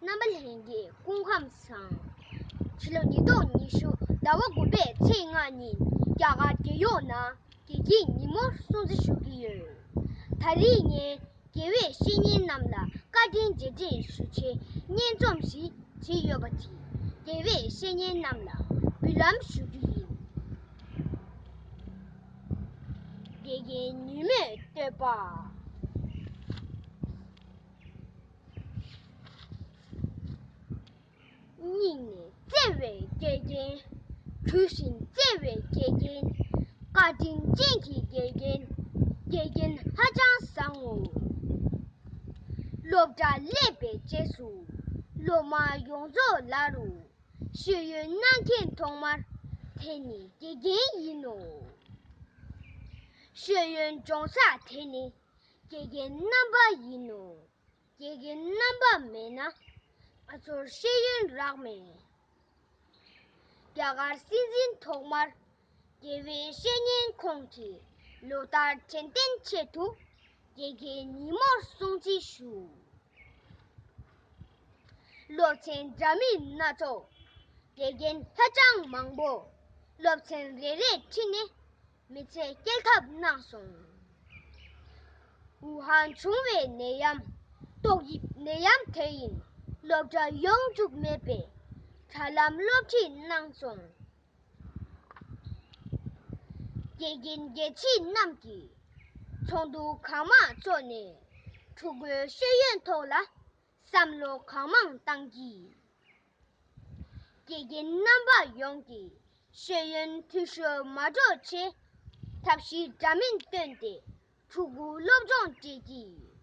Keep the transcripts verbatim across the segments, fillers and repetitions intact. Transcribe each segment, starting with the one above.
རྣམ་པ་ལྷན་རྒྱས་སྐུ་ཁམས་བཟང་། ཕྱི་ལོ་ཉིས་སྟོང་ཉི་ཤུ་ཟླ་བ་དགུ་པའི་ཚེས་ལྔ་ཉིན་རྒྱ་གར་རྒྱལ་ཡོངས་ནང་དགེ་རྒན་ཉིན་མོར་སྲུང་བརྩི་ཞུ་གི་ཡོད། ད་རེས་ངས་དགེ་བའི་བཤེས་གཉེན་རྣམས་ལ་བཀའ་དྲིན་རྗེས་དྲན་ཞུ་ཆེད་སྙན་རྩོམ་ཞིག་བྲིས་ཡོད་པ་དེ་དགེ་བའི་བཤེས་གཉེན་རྣམས་ལ་འབུལ་ལམ་ཞུ་རྒྱུ་ཡིན། དགེ་རྒན་ཉིན་མོའི་བསྟོད་པ། སྙིང་ནས་བརྩེ་བའི་དགེ་རྒན། གུས་ཤིང་བརྩེ་བའི་དགེ་རྒན། བཀའ་དྲིན་ཅན་གྱི་དགེ་རྒན། དགེ་རྒན་ཧ་ཅང་བཟང་ངོ་། སློབ་གྲྭ་སླེབས་པའི་རྗེས་སུ་སློབ་མ་ཡོངས་རྫོགས་ལ་རུ་ཤེས་ཡོན་གནང་མཁན་ཐོག་མར་དེ་ནི་དགེ་རྒན་ཡིན་ནོ། ཤེས་ཡོན་སྦྱོང་ས་དེ་ནི་དགེ་རྒན་རྣམ་པ་ཡིན་ནོ། དགེ་རྒན་རྣམ་པ་མེད་ན་ང་ཚོར་ཤེས་ཡོན་རག་མེད། རྒྱ་གར་སྲིད་འཛིན་ཐོག་མར་དགེ་བའི་བཤེས་གཉེན་ཁོང་གི་ལོ་ལྟར་དྲན་རྟེན་ཆེད་དུ་དགེ་རྒན་ཉིན་མོར་སྲུང་བརྩི་ཞུ། སློབ་ཚན་འདྲ་མིན་སྣ་ཚོགས། དགེ་རྒན་ཧ་ཅང་མང་པོ་སློབ་ཚན་རེ་རེ་ཁྲིད་ནས་མི་ཚེ་སྐྱེལ་ཐབས་གནང་སོང་། ཝུ་ཧན་བྱུང་བའི་ནད་ཡམས་ཏོག་དབྱིབས་ནད་ཡམས་དེ་ཡིན་སློབ་གྲྭ་ཡོང་བཅུག་མེད་པས་དྲ་ལམ་སློབ་ཁྲིད་གནང་སོང་། དགེ་རྒན་དགེ་ཆེ་རྣམས་ཀྱིས་ཚོགས་འདུ་གང་མང་འཚོགས་ནས་ཕྲུ་གུའི་ཤེས་ཡོན་ཐོག་ལ་བསམ་བློ་གང་མང་བཏང་གིས། དགེ་རྒན་རྣམ་པ་ཡོངས་ཀྱིས་ཤེས་ཡོན་འཐུས་ཤོར་མ་འགྲོ་ཆེད་ཐབས་ཤེས་འདྲ་མིན་བཏོན་ཏེ་ཕྲུ་གུ་སློབ་སྦྱོང་སྤྲད་ཀྱིས།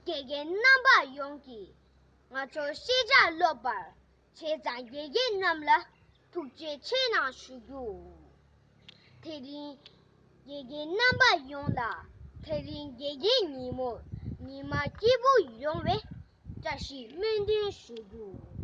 དགེ་རྒན་རྣམ་པ་ཡོངས་ཀྱིས་ང་ཚོ་ཤེས་བྱ་སློབ་པར་བྱས་ཙང་དགེ་རྒན་རྣམས་ལ་ཐུགས་རྗེ་ཆེ་གནང་ཞུ་རྒྱུ། དེ་རིང་དགེ་རྒན་རྣམ་པ་ཡོངས་ལ་དེ་རིང་དགེ་རྒན་ཉིན་མོར་ཉི་མ་སྐྱིད་པོ་ཡོང་བའི་བཀྲ་ཤིས་སྨོན་འདུན་ཞུ་རྒྱུ།